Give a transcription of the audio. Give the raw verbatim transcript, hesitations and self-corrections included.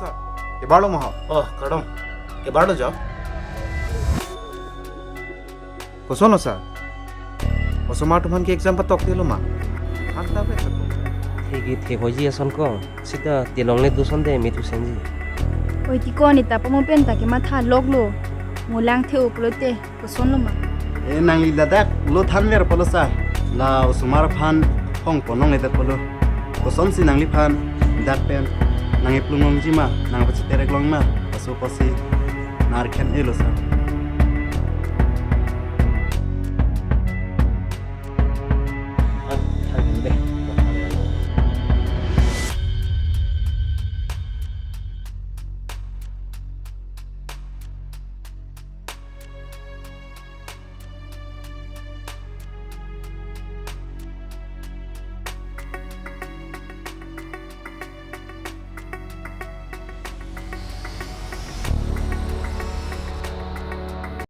Sir, kebarlo ma ho? Oh, kardom. Kebarlo jo. Kosonlo sir? Osomar atum aphan ke exam patok thelo ma? Hanta pe sir. Thegi the hoji ason ko. Sita tilong le duson de me tu senji. Oi tiko ni ta pamo pen ta kematha loklo. Mo lang the-o pulote. Kosonlo ma? E nangli ladak lo thanver pulo sir. La osomar aphan hong ponong ledet pulo. Kosonsi nangliphan dak pen nang-eplung longji ma, nangpachiterek long ma, laso apotsi nang arkhen-elo sir.